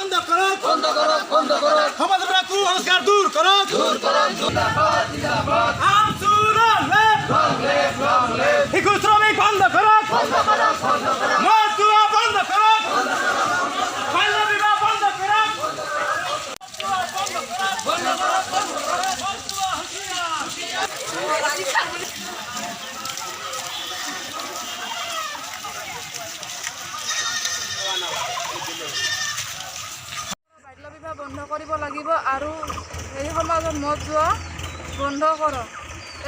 বন্ধ কৰক, বন্ধ কৰক, বন্ধ কৰক। সমাজৰ পৰা কুসংস্কাৰ দূৰ কৰক, দূৰ কৰক। AAMSU long live. শিশু শ্ৰমিক বন্ধ কৰক, মদ জুৱা বন্ধ কৰক, বাল্য বিবাহ বন্ধ কৰক। বন্ধ কৰক, বন্ধ কৰক। মদ জুৱা হুঁচিয়াৰ। বাল্য বিবাহ বন্ধ কৰিব লাগিব আৰু এই সমাজত মদ জুৱা বন্ধ কৰক।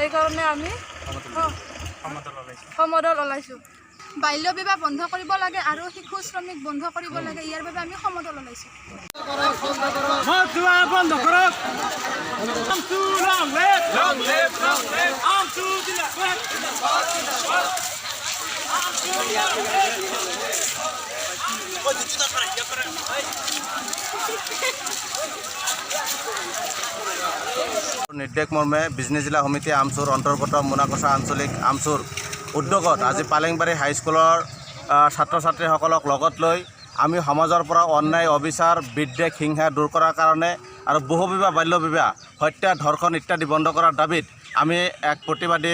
এইকাৰণে আমি সমদল ওলাইছোঁ। বাল্য বিবাহ বন্ধ কৰিব লাগে আৰু শিশু শ্ৰমিক বন্ধ কৰিব লাগে। ইয়াৰ বাবে আমি সমদল ওলাইছোঁ। মদ জুৱা বন্ধ কৰক। AAMSU long live, long live, long live. AAMSU জিন্দাবাদ, জিন্দাবাদ, জিন্দাবাদ। AAMSU long live. নিৰ্দেশ মৰ্মে বিজনী জিলা সমিতি আমছুৰ অন্তৰ্গত মোনাকছা আঞ্চলিক আমছুৰ উদ্যোগত আজি পালেংবাৰী হাইস্কুলৰ ছাত্ৰ ছাত্ৰীসকলক লগত লৈ আমি সমাজৰ পৰা অন্যায়, অবিচাৰ, বিদ্বেষ, হিংসা দূৰ কৰাৰ কাৰণে আৰু বহু বিবাহ, বাল্য বিবাহ, হত্যা, ধৰ্ষণ ইত্যাদি বন্ধ কৰাৰ দাবীত আমি এক প্ৰতিবাদী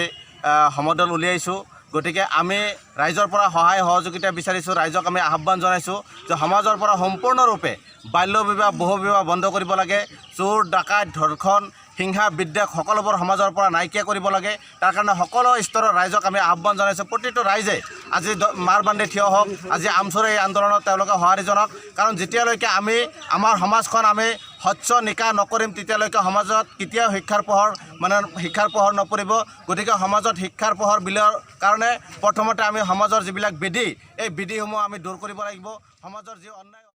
সমদল উলিয়াইছোঁ। গতিকে আমি ৰাইজৰ পৰা সহায় সহযোগিতা বিচাৰিছোঁ। ৰাইজক আমি আহ্বান জনাইছোঁ যে সমাজৰ পৰা সম্পূৰ্ণৰূপে বাল্য বিবাহ, বহু বিবাহ বন্ধ কৰিব লাগে। চোৰ, ডাকাত, ধৰ্ষণ, হিংসা, বিদ্বেষ সকলোবোৰ সমাজৰ পৰা নাইকিয়া কৰিব লাগে। তাৰ কাৰণে সকলো স্তৰৰ ৰাইজক আমি আহ্বান জনাইছোঁ। প্ৰতিটো ৰাইজে আজি মাৰ বান্ধি থিয় হওক। আজি আমছুৰ এই আন্দোলনত তেওঁলোকে সঁহাৰি জনাওক। কাৰণ যেতিয়ালৈকে আমি আমাৰ সমাজখন আমি স্বচ্ছ নিকা নকৰিম, তেতিয়ালৈকে সমাজত কেতিয়াও শিক্ষাৰ পোহৰ, মানে শিক্ষাৰ পোহৰ নপৰিব। গতিকে সমাজত শিক্ষাৰ পোহৰ বিলোৱাৰ কাৰণে প্ৰথমতে আমি সমাজৰ যিবিলাক বিধি, এই বিধিসমূহ আমি দূৰ কৰিব লাগিব। সমাজৰ যি অন্যায়